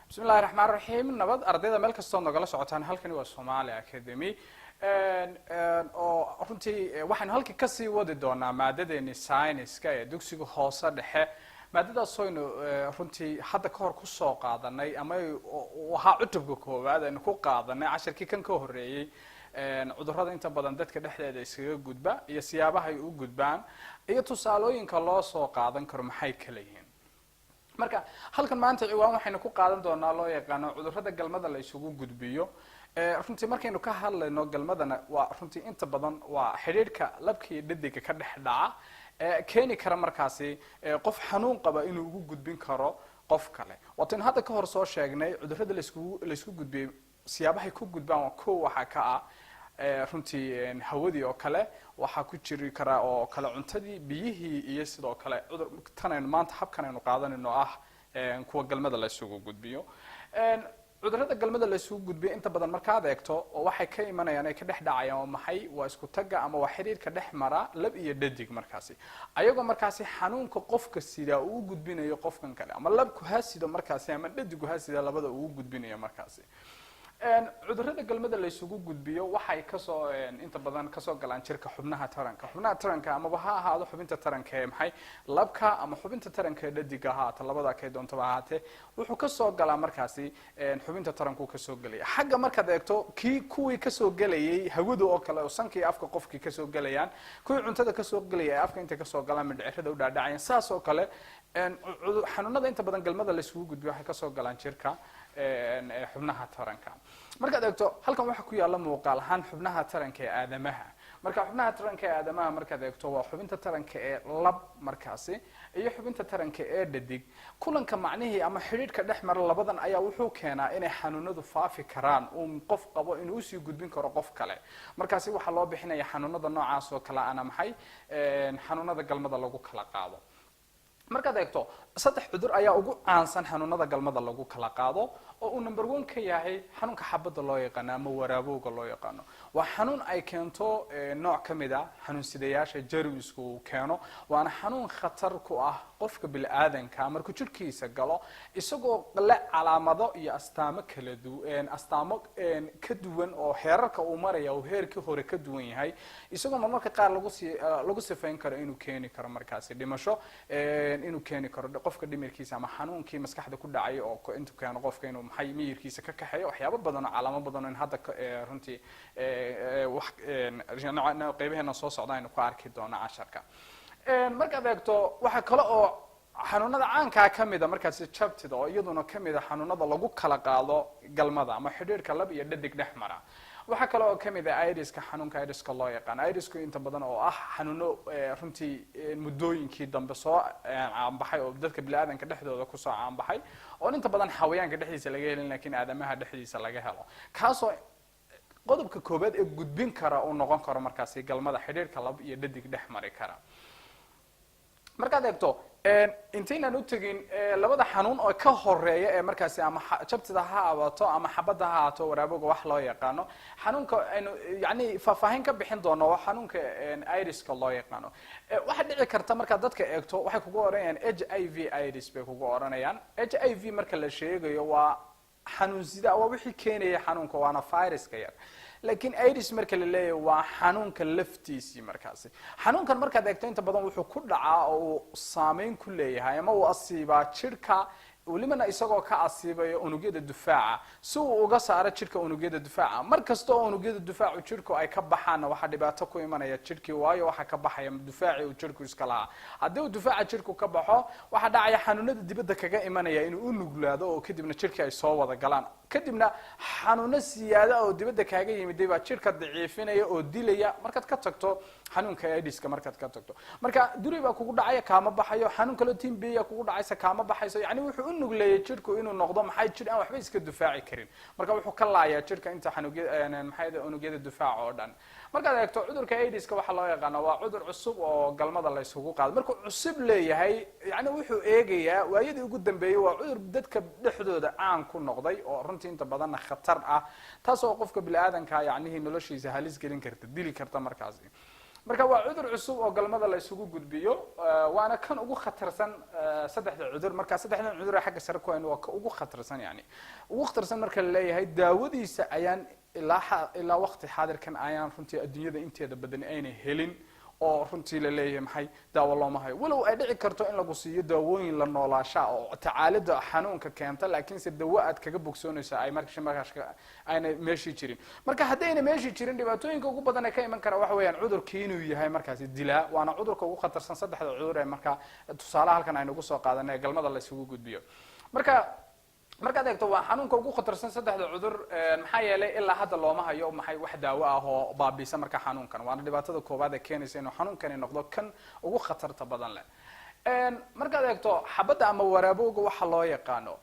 Bismillahi raxmaan raxiim. Nabad ardayda, meel kastoo nagala socotaan. Halkani waa Somali Academy oo runtii waxaynu halkii kasii wadi doonaa maadadeeni sayniska ee dugsiga hoose dhexe, maadadaas oynu runtii hadda kahor kusoo qaadanay ama uu ahaa cutubka koowaad aynu ku qaadanay cashirkii kan ka horreeyey, cudurrada inta badan dadka dhexdeeda iskaga gudba iyo siyaabaha ay u gudbaan iyo tusaalooyinka loo soo qaadan karo maxay kala yihiin. Marka halkan maanta ciwaan waxaynu ku qaadan doonaa loo yaqaano cudurrada galmada la isugu gudbiyo. Runtii markaynu ka hadlayno galmadana, waa runtii inta badan waa xidhiidhka labka iyo dhadiga ka dhex dhaca keeni kara markaasi qof xanuun qaba inuu ugu gudbin karo qof kale. Waataynu hadda ka hor soo sheegnay cudurrada laisku gudbiyey siyaabahay ku gudbaan. Waa ko, waxaa ka ah runtii hawadii oo kale, waxaa ku jiri kara oo kale cuntadii, biyihii iyo sidoo kale cudur tan aynu maanta habkan aynu qaadanayno ah kuwa galmada la isugu gudbiyo. Cudurrada galmada la isugu gudbiyo inta badan markaad eegto oo waxay ka imanayaan, ay ka dhex dhacayaan, oo maxay? Waa isku tagga ama waa xiriirka dhex mara lab iyo dhadig markaasi, ayagoo markaasi xanuunka qofka sidaa uu u gudbinayo qofkan kale, ama labku ha sido markaasi ama dhadigu ha sida, labada uu u gudbinayo markaasi. Cudurrada galmada la isugu gudbiyo waxay kasoo inta badan kasoo galaan jirka xubnaha taranka, xubnaha taranka, amaba ha ahaado xubinta taranka ee maxay labka ama xubinta taranka ee dhadiga ahaata, labada kay doontaba ahaatee, wuxuu kasoo galaa markaasi xubinta taranku kasoo gelaya. Xagga markaad eegto kii kuwii kasoo gelayay hawada oo kale oo sanka iyo afka qofkii kasoo gelayaan, kuwii cuntada kasoo gelaya ee afka intay kasoo galaan mindhicirada u dhaadhacayaan, saas oo kale xanuunada inta badan galmada la isugu gudbiyo waxay kasoo galaan jirka xubnaha taranka. Markaad eegto halkan waxaa ku yaalla muuqaal ahaan xubnaha taranka ee aadamaha. Marka xubnaha taranka ee aadamaha markaad eegto, waa xubinta taranka ee lab markaasi iyo xubinta taranka ee dhadig. Kulanka macnihii ama xidhiidhka dhex mara labadan ayaa wuxuu keenaa inay xanuunadu faafi karaan, uu qof qabo inuu usii gudbin karo qof kale. Markaasi waxaa loo bixinaya xanuunada noocaas oo kale ana maxay xanuunada galmada lagu kala qaado. Markaad eegto, saddex cudur ayaa ugu caansan xanuunada galmada lagu kala qaado, oo uu number one ka yahay xanuunka xabadda loo yaqaano ama waraabowga loo yaqaano. Waa xanuun ay keento nooc ka mid a xanuunsidayaasha jermiska uu keeno, waana xanuun khatar ku ah qofka bini-aadanka markuu jidhkiisa galo, isagoo le calaamado iyo astaamo kala du astaamo ka duwan oo heerarka uu maraya uu heerkii hore ka duwan yahay, isagoo marmarka qaar lagu sifayn karo inuu keeni karo markaasi dhimasho, inuu keeni karo qofka dhimirkiisa ama xanuunkii maskaxda ku dhacay oo intuu keeno qofka inuu maxay miyirkiisa ka kaxeeyo, waxyaabo badan oo calaamo badan oo in hadda runtii wax qeybaheena soo socda aynu ku arki doono casharka. Markaad eegto, waxaa kale oo xanuunada caankaa kamida markaasi jabtida, oo iyaduna kamida xanuunada lagu kala qaado galmada ama xidhiidhka lab iyo dhadig dhex mara. Waxaa kale oo kamid a AIDS-ka, xanuunka AIDS-ka loo yaqaan. AIDS-ku inta badan oo ah xanuuno runtii muddooyinkii dambe soo caanbaxay oo dadka bini-aadanka dhexdooda kusoo caanbaxay, oo inta badan xawayaanka dhexdiisa laga helin lakin aadamaha dhexdiisa laga helo, kaasoo qodobka koobaad ee gudbin kara uu noqon karo markaasi galmada, xidhiidhka lab iyo dhadig dhex mari kara. Markaad eegto, intaynaan u tegin labada xanuun oo ka horeeya ee markaasi ama jabtida ha abato ama xabadda ha ahaato, waraaboga wax loo yaqaano, xanuunka aynu yani faahfaahin ka bixin doono waa xanuunka AIDS-ka loo yaqaano. Waxaa dhici karta markaad dadka eegto, waxay kugu odhanayaan HIV AIDS bay kugu odhanayaan. HIV marka la sheegayo waa xanuunsida, waa wixii keenaya xanuunka, waana viruska yar. Laakiin AIDS marka la leeyahay waa xanuunka laftiisii. Markaasi xanuunkan markaad eegto, inta badan wuxuu ku dhacaa oo uu saameyn ku leeyahay ama uu asiibaa jidhka, welibana isagoo ka asiibaya unugyada dufaaca, si uu uga saaro jidhka unugyada dufaaca. Mar kasta oo unugyada dufaacu jidhku ay ka baxaanna, waxaa dhibaato ku imanaya jidhkii, waayo waxaa ka baxaya dufaacii uu jidhku iska lahaa. Haddii uu dufaaca jidhku ka baxo, waxaa dhacaya xanuunada dibadda kaga imanaya inuu u nuglaado, oo kadibna jidhkii ay soo wada galaan. Kadibna xanuuno siyaada oo dibadda kaaga yimiday baa jidhka daciifinaya oo dilaya. Markaad ka tagto xanuunka AIDS-ka, markaad ka tagto, marka duri baa kugu dhacaya, kaama baxayo. Xanuun kaloo TB-ya kugu dhacaysa, kaama baxayso. Yani wuxuu u nugleeyay jidhku inuu noqdo maxay jidh aan waxba iska dufaaci karin. Marka wuxuu ka laayaa jidhka inta xanuugya maxay unugyada dufaaca oo dhan. Markaad eegto, cudurka AIDS-ka waxaa loo yaqaana waa cudur cusub oo galmada la isugu qaado. Markuu cusub leeyahay, yani wuxuu eegayaa waayadii ugu dambeeyey, waa cudur dadka dhexdooda caan ku noqday oo runtii inta badanna khatar ah, taas oo qofka bini-aadanka yacnihii noloshiisa halis gelin karta, dili karta markaasi. Marka waa cudur cusub oo galmada la isugu gudbiyo, waana kan ugu khatarsan saddexda cudur. Marka saddexdan cudur ee xagga sare ku hayno waa ka ugu khatarsan. Yani ugu khatarsan marka la leeyahay, daawadiisa ayaan ilaa waqti xaadirkan ayaan runtii adduunyada inteeda badan aynay helin, oo runtii la leeyahay maxay daawo looma hayo, walow ay dhici karto in lagu siiyo daawooyin la noolaasha oo tacaalida xanuunka keenta, laakiinse dawo aad kaga bogsoonaysa ay markaas aynay meeshii jirin. Marka haddayna meeshii jirin, dhibaatooyinka ugu badan ee ka iman kara waxa weeyaan cudurkii inuu yahay markaasi dilaa, waana cudurka ugu khatarsan saddexda cudur ee marka tusaalaha halkan aynu ugu soo qaadanay ee galmada la isugu gudbiyo. Marka markaad eegto, waa xanuunka ugu khatarsan saddexda cudur, maxaa yeelay ilaa hadda looma hayo maxay wax daawo ah oo baabiisa marka xanuunkan, waana dhibaatada koowaad ee keenaysa inuu xanuunkani noqdo kan ugu khatarta badan leh. Markaad eegto xabadda ama waraabowga waxa loo yaqaano,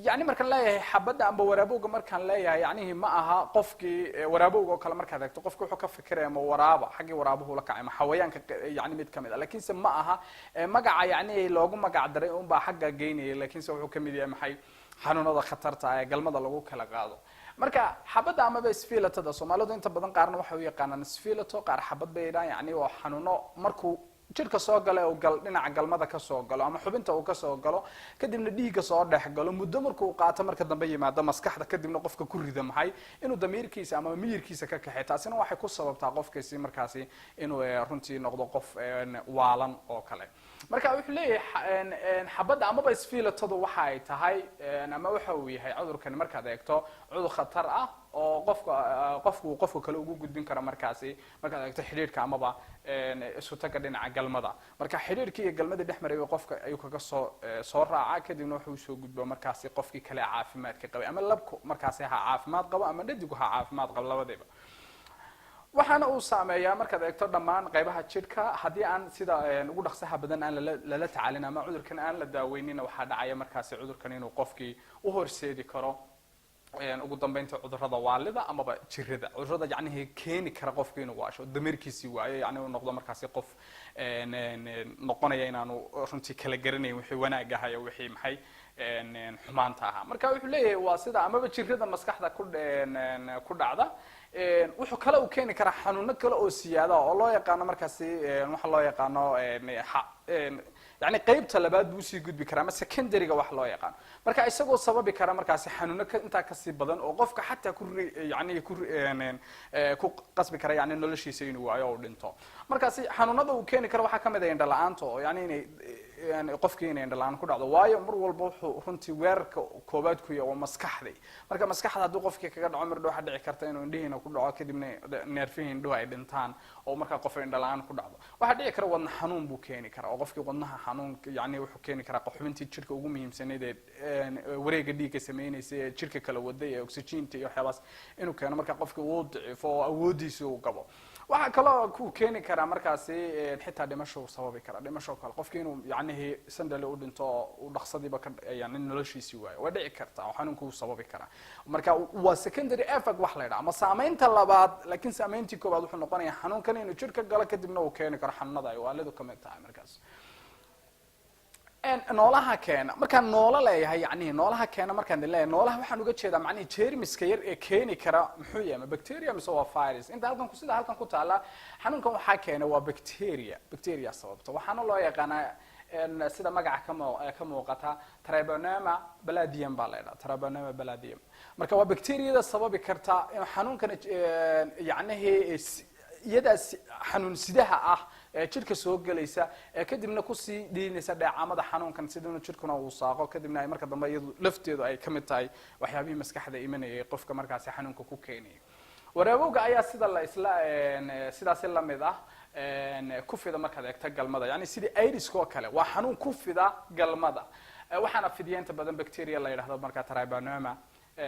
yani markaan leeyahay xabadda ama waraabowga, markaan leeyahay yacnihi ma aha qofkii waraabowga oo kale. Markaad eegto, qofki wuxuu ka fikiraya ma waraaba, xaggii waraabuhu la kacay, ma xawayaanka yani mid kamid a, lakinse ma aha. Magaca yani loogu magac daray unbaa xagga geynaya, lakinse wuxuu kamid yahay maxay xanuunada khatarta ah ee galmada lagu kala qaado. Marka xabadda amaba sfilatada, Soomaalidu inta badan qaarna waxay u yaqaanaan sfilato, qaar xabad bay yidhahan. Yani waa xanuuno markuu jidhka soo gala uu gal dhinaca galmada kasoo galo ama xubinta uu kasoo galo, kadibna dhiigga soo dhex galo, muddo markuu qaato, marka dambe yimaado maskaxda, kadibna qofka ku rida maxay inuu damiirkiisa ama miyirkiisa ka kaxay. Taasina waxay ku sababtaa qofkaasi markaasi inuu runtii noqdo qof waalan oo kale. Marka wuxuu leeyahay xabadda amaba sfilatadu waxa ay tahay ama waxa uu yahay cudurkani, markaad eegto, cudur khatar ah oo qofka qofku qofka kale ugu gudbin karo markaasi markaad eegto xidhiidhka amaba isu tagga dhinaca galmada. Marka xidhiidhkii iyo galmadii dhex maray qofka ayuu kaga soo raaca, kadibna wuxuu usoo gudbo markaasi qofkii kale caafimaadka qabay, ama labku markaasi ha caafimaad qabo ama dhadigu ha caafimaad qabo, labadiiba. Waxaana uu saameeyaa, markaad eegto, dhammaan qaybaha jidhka. Haddii aan sida ugu dhaqsaha badan aan lala tacaalin ama cudurkan aan la daaweynina, waxaa dhacaya markaasi cudurkan inuu qofkii u horseedi karo ugu dambeynta cudurrada waalida amaba jirada, cudurrada yacnihi keeni kara qofka inuu waasho, dameerkiisii waayo, yani uu noqdo markaasi qof noqonaya inaanu runtii kala garanayn wixii wanaag ahaa iyo wixii maxay xumaanta ahaa. Marka wuxuu leeyahay waa sida amaba jirada maskaxda ku dhacda. Wuxuu kale uu keeni karaa xanuuno kale oo siyaada oo loo yaqaano markaasi waxa loo yaqaano yani qeybta labaad buu usii gudbi karaa ama secondaryga wax loo yaqaano. Marka isagoo sababi kara markaasi xanuuno intaa kasii badan oo qofka xataa ku yani ku qasbi kara yani noloshiisa inuu waayo oo dhinto. Markaasi xanuunada uu keeni karo waxaa kamid ah indhala-aanta, oo yani inay qofkii inay indhala-aan ku dhacdo, waayo mar walba wuxuu runtii weerarka koobaad ku yahay waa maskaxdii. Marka maskaxda hadduu qofkii kaga dhaco, mar dhow waxaa dhici karta inuu indhihiina ku dhaco, kadibna neerfihii indhuhu ay dhintaan oo markaa qof indhala-aan ku dhacdo. Waxaa dhici kara wadna xanuun buu keeni karaa, oo qofkii wadnaha xanuun yani wuxuu keeni karaa xubintii jidhka ugu muhiimsanayd ee wareega dhiigga sameynaysa ee jidhka kala waday ee oxygenta iyo waxyaabahaas inuu keeno. Marka qofkii uu daciifo oo awoodiisi uu gabo. Waxaa kaloo ku keeni karaa markaasi xitaa dhimasho sababi karaa, dhimasho kale, qofki inuu yacnihii sandali u dhinto oo uu dhaqsadiiba ka yani noloshiisii waayo, way dhici kartaa oo xanuunka uu sababi karaa. Marka waa secondary effect wax la yidhaha ama saameynta labaad, laakiin saameyntii koowaad wuxuu noqonayaa xanuunkan inuu jidhka galo, kadibna uu keeni karo xanuunada ay waalidu kamid tahay. Markaas noolaha keena, markaan noolo leeyahay, yacnihi noolaha keena markaan leeyahay, noolaha waxaan uga jeedaa macnihi jermiska yar ee keeni kara muxuu yahay, ma bacteria mise waa virus? Inta halkan sida halkan ku taala, xanuunkan waxaa keena waa bacteria, bacteria sababta. Waxaana loo yaqaanaa sida magaca ka muuqata Treponema pallidum baa la yidhaha, Treponema pallidum. Marka waa bacteriyada sababi karta in xanuunkan yacnihii iyadaas xanuun sidaha ah ee jidhka soo gelaysa ee kadibna kusii dhiinaysa dheecaamada xanuunkan, sidana jidhkuna uu saaqo, kadibna ay marka dambe iyadu lafteedu ay kamid tahay waxyaabihii maskaxda imanayay qofka markaasi xanuunka ku keenayay. Waraabowga ayaa sida la isla sidaasi lamid ah ku fida markaad eegto galmada, yani sidii AIDS-ka oo kale, waa xanuun ku fida galmada. Waxaana fidiya inta badan bacteria la yidhahdo marka Treponema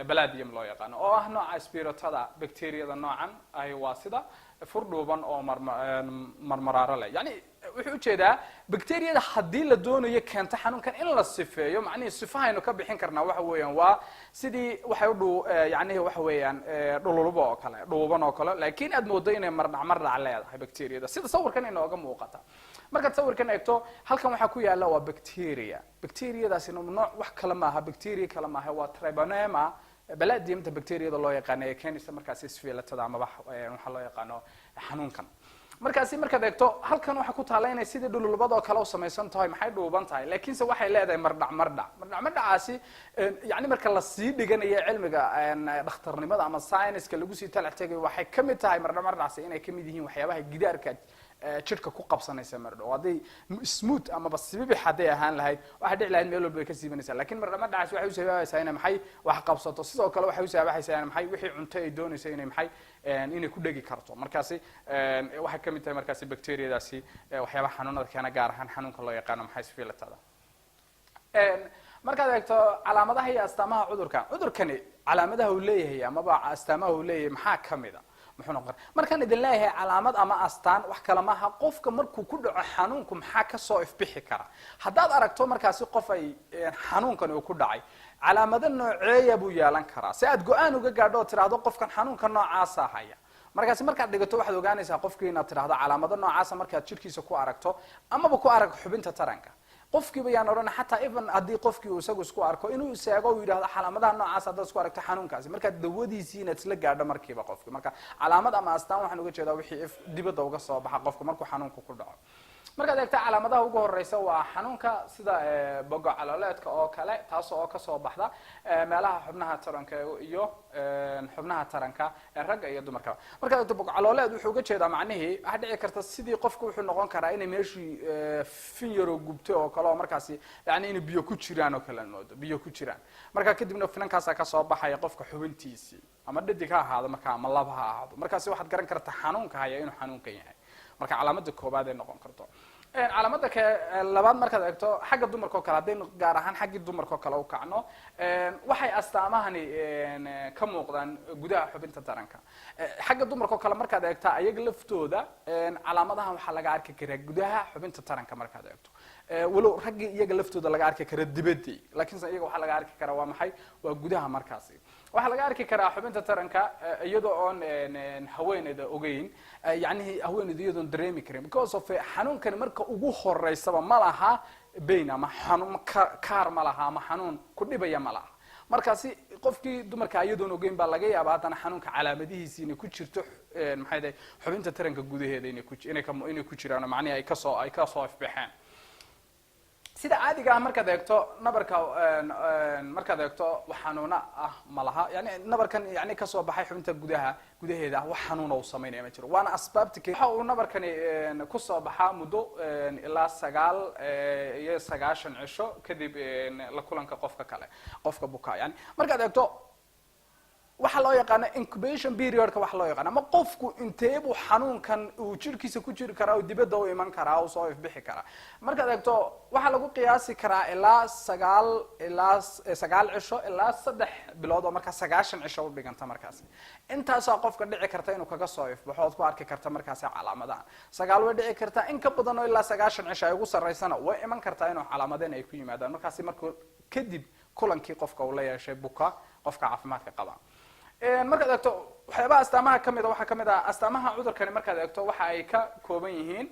pallidum loo yaqaano, oo ah nooca spirochetada. Bacteriada noocan ahi waa sida fur dhuuban oo marmaraaro leh. Yani wuxuu ujeedaa bacteriyada haddii la doonayo keento xanuunkan in la sifeeyo, macnihii sifahaynu ka bixin karnaa waxa weeyaan waa sidii waxay u dhu yacnihi waxa weeyaan dhululuba oo kale, dhuuban oo kale, laakiin aad moodo inay mardhac mardhac leedahay bacteriyada, sida sawirkan inooga muuqata. Markaad sawirkan eegto, halkan waxaa ku yaala waa bacteria. Bacteriyadaasina nooc wax kale maaha, bacteria kale maaha, waa Treponema pallidumta bacteriyada loo yaqaano ee keenaysa markaasi sfilatada amaba waxaa loo yaqaano xanuunkan. Markaasi markaad eegto halkan waxaa ku taalla inay sidii dhululubad oo kale u samaysan tahay, maxay dhuuban tahay, laakiinse waxay leedahay mardhac mardhac mardhac mardhacaasi. Yani marka lasii dhiganayo cilmiga dhakhtarnimada ama science-ka lagu sii talax tegayo, waxay kamid tahay mardhac mardhacaasi inay kamid yihiin waxyaabaha gidaarka jidhka ku qabsanaysa. Mardhow hadday smooth amaba sibibix hadday ahaan lahayd, waxay dhici lahayd meel walba way ka siibanaysaa, lakin mardhac mardhacaasi waxay usabaabaysaa inay maxay wax qabsato. Sidoo kale waxay usaabaxaysaa inay maxay wixii cunto ay doonayso inay maxay inay ku dhegi karto. Markaasi waxay kamid tahay markaasi bacteriadaasi waxyaabaha xanuunada keena, gaar ahaan xanuunka loo yaqaano maxay syphilitada. Markaad eegto calaamadaha iyo astaamaha cudurkan, cudurkani calaamadaha uu leeyahay amaba astaamaha uu leeyahay maxaa kamid a? Muxuu noqon kara? Markaan idin leeyahay calaamad ama astaan, wax kale maaha, qofka markuu ku dhaco xanuunku maxaa kasoo ifbixi kara? Haddaad aragto markaasi qof ay xanuunkan uu ku dhacay, calaamado nooceeya buu yeelan karaa si aad go-aan uga gaadho oo tidhaahdo qofkan xanuunka noocaasa haya? Markaasi markaad dhigato, waxaad ogaanaysaa qofkii inaad tidhahdo calaamado noocaasa markaad jirkiisa ku aragto amaba ku arag xubinta taranka qofkiiba. Yaan odhan xataa even haddii qofkii uu isagu isku arko, inuu isheego, uu yidhahdo calaamadaha noocaas haddaad isku aragto xanuunkaasi, markaad dawadiisii inaad isla gaadho markiiba qofki. Marka calaamad ama astaan waxaan uga jeedaa wixii if dibadda uga soo baxa qofka markuu xanuunku ku dhaco. Markaad eegta calaamadaha ugu horeysa waa xanuunka sida bogo calooleedka oo kale, taas oo kasoo baxda meelaha xubnaha taranka iyo xubnaha taranka ee ragga iyo dumarka. Markaad eegto bogo calooleed, wuxuu uga jeedaa macnihii waxaa dhici karta sidii qofku wuxuu noqon karaa inay meeshii fin yaroo gubtay oo kale, oo markaasi yani inay biyo ku jiraan oo kale moodo biyo ku jiraan. Marka kadibna finankaasaa kasoo baxaya qofka xubintiisii, ama dhadig ha ahaado marka ama lab ha ahaado. Markaasi waxaad garan karta xanuunka haya inuu xanuunkan yahay. Marka calaamada koobaad ay noqon karto. Calaamada ke labaad, markaad eegto xagga dumarka oo kale, haddaynu gaar ahaan xaggii dumarka oo kale u kacno, waxay astaamahani ka muuqdaan gudaha xubinta taranka. Xagga dumarka oo kale markaad eegta, ayaga laftooda calaamadahan waxaa laga arki karaa gudaha xubinta taranka markaad eegto, walow raggii iyaga laftooda laga arki kara dibadii, lakiinse iyaga waxaa laga arki karaa waa maxay? Waa gudaha. Markaasi waxaa laga arki karaa xubinta taranka iyadoo oon haweeneyda ogeyn, yacnihi haweeneyda iyadoon dareemi karin, because of xanuunkani marka ugu horeysaba ma laha pain ama xanuun kaar ma laha ama xanuun ku dhibaya ma laha. Markaasi qofkii dumarka iyadoon ogeyn baa laga yaaba haddana xanuunka calaamadihiisi inay ku jirto, maxay dahay, xubinta taranka gudaheeda inay ku jiraan oo macnihi ay kasoo ifbaxeen. Sida caadiga ah markaad eegto nabarka, markaad eegto wax xanuuna ah ma laha, yani nabarkan yani kasoo baxay xubinta gudaha gudaheeda ah wax xanuuna uu samaynaya ma jiro. Waana asbaabta waxa uu nabarkani kusoo baxaa muddo ilaa 99 cisho kadib la kulanka qofka kale, qofka buka. Yani markaad eegto waxaa loo yaqaana incubation periodka, waxa loo yaqaana ama qofku inteebuu xanuunkan uu jirkiisa ku jiri karaa oo dibadda u iman karaa, uu soo ifbixi karaa? Markaad eegto waxaa lagu qiyaasi karaa ilaa 9 cisho ilaa 3 bilood, oo markaa 90 cisho udhiganta. Markaasi intaasaa qofka dhici karta inuu kaga soo ifbaxo ood ku arki karta markaasi calaamadahan. 9 way dhici kartaa, in ka badan oo ilaa 90 cisho ay ugu sarreysana way iman kartaa inuu calaamadeen ay ku yimaadaan markaasi markuu kadib kulankii qofka uu la yeeshay buka, qofka caafimaadka qaba. Markaad eegto waxyaabaha astaamaha kamid a, waxaa kamid ah astaamaha cudurkani, markaad eegto waxa ay ka kooban yihiin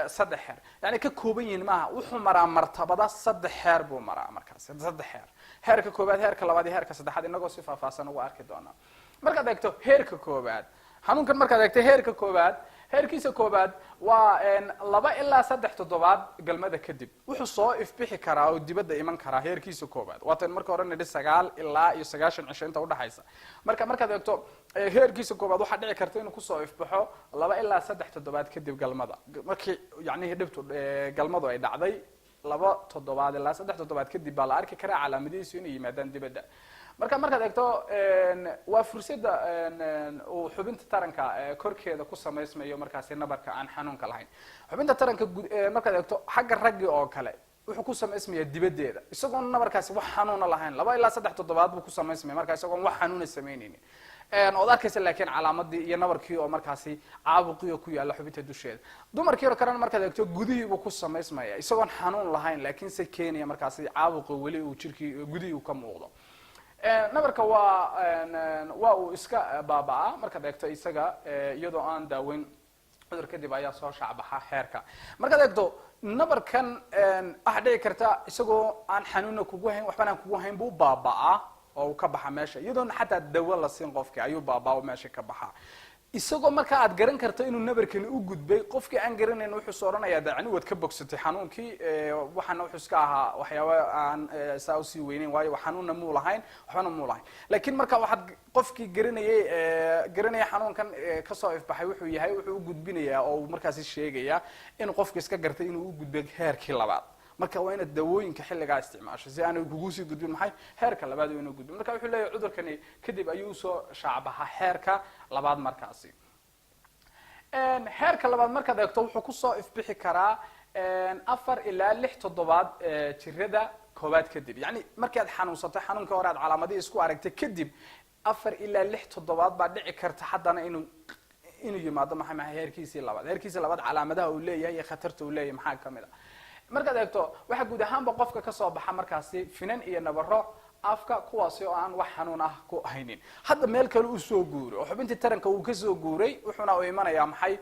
saddex xeer. Yani ka kooban yihiin maaha, wuxuu maraa martabada saddex xeer buu maraa. Markaas saddex xeer: heerka koobaad, heerka labaad iyo heerka saddexaad, inagoo si faahfaahsan ugu arki doonaa. Markaad eegto heerka koobaad xanuunkan, markaad eegto heerka koobaad, heerkiisa koobaad waa 2 ilaa 3 toddobaad galmada kadib wuxuu soo ifbixi karaa oo dibadda iman karaa heerkiisa koobaad. Waatan marka hore nidhi 9 ilaa iyo 90 cisho inta udhaxaysa. Marka markaad eegto heerkiisa koobaad, waxaa dhici karta inuu kusoo ifbaxo 2 ilaa 3 toddobaad kadib galmada, markii yacnihi dhibtu galmadu ay dhacday 2 toddobaad ilaa 3 toddobaad kadib baa la arki karaa calaamadihiisu inay yimaadaan dibadda. Marka markaad eegto waa fursadda uu xubinta taranka korkeeda ku samaysmayo markaasi nabarka aan xanuunka lahayn. Xubinta taranka markaad eegto xagga raggi oo kale, wuxuu ku samaysmayaa dibaddeeda isagoon nabarkaasi wax xanuuna lahayn. 2 ilaa 3 toddobaad buu ku samaysmaya marka isagoon wax xanuuna samaynaynin ood arkaysa, laakiin calaamadii iyo nabarkii oo markaasi caabuqii oo ku yaalla xubinta dusheeda. Dumarkii oo kalena markaad eegto gudihii buu ku samaysmaya isagoon xanuun lahayn, laakiin se keenaya markaasi caabuqi weli uu jirkii gudihii uu ka muuqdo. Nabarka waa uu iska baaba'aa markaad eegto isaga iyadoo aan daaweyn cudur kadib ayaa soo shacbaxa heerka. Markaad eegto nabarkan, waxaa dhici karta isagoo aan xanuunna kugu hayn, waxbana aan kugu hayn, buu baaba'aa oo uu ka baxa meesha iyadoona xataa dawo la siin qofki ayuu baabaa oo meesha ka baxaa. Isagoo markaa aad garan karto inuu nabarkani u gudbay, qofkii aan garanayn wuxuu is odhanayaa dacni waad ka bogsatay xanuunkii, waxaana wuxuu iska ahaa waxyaaba aan saa usii weyneyn, waayo xanuunna muu lahayn, waxbana muu lahayn. Laakiin marka waxaad qofkii garanayay garanaya xanuunkan kasoo ifbaxay wuxuu yahay, wuxuu u gudbinayaa oo uu markaasi sheegayaa inuu qofku iska gartay inuu u gudbay heerkii labaad. Marka waa inaad dawooyinka xilligaa isticmaasho si aanay kugu sii gudbin maxay heerka labaad inuu gudbin. Marka wuxuu leeyahay cudurkani kadib ayuu usoo shaacbaxa heerka labaad. Markaasi heerka labaad markaad eegto, wuxuu kusoo ifbixi karaa 4 ilaa 6 toddobaad jirada koowaad kadib. Yani markii aad xanuunsatay xanuunkii hore, aad calaamadihii isku aragtay kadib, 4 ilaa 6 toddobaad baa dhici karta haddana inuu yimaado maxay heerkiisii labaad. Heerkiisii labaad calaamadaha uu leeyahay iyo khatarta uu leeyahay maxaa kamid a? Markaad eegto, waxaa guud ahaanba qofka kasoo baxa markaasi finan iyo nabaro afka, kuwaasi oo aan wax xanuun ah ku haynin. Hadda meel kale uu soo guuray oo xubintii taranka uu kasoo guuray, wuxuuna u imanayaa maxay?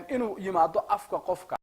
Inuu yimaado afka qofka.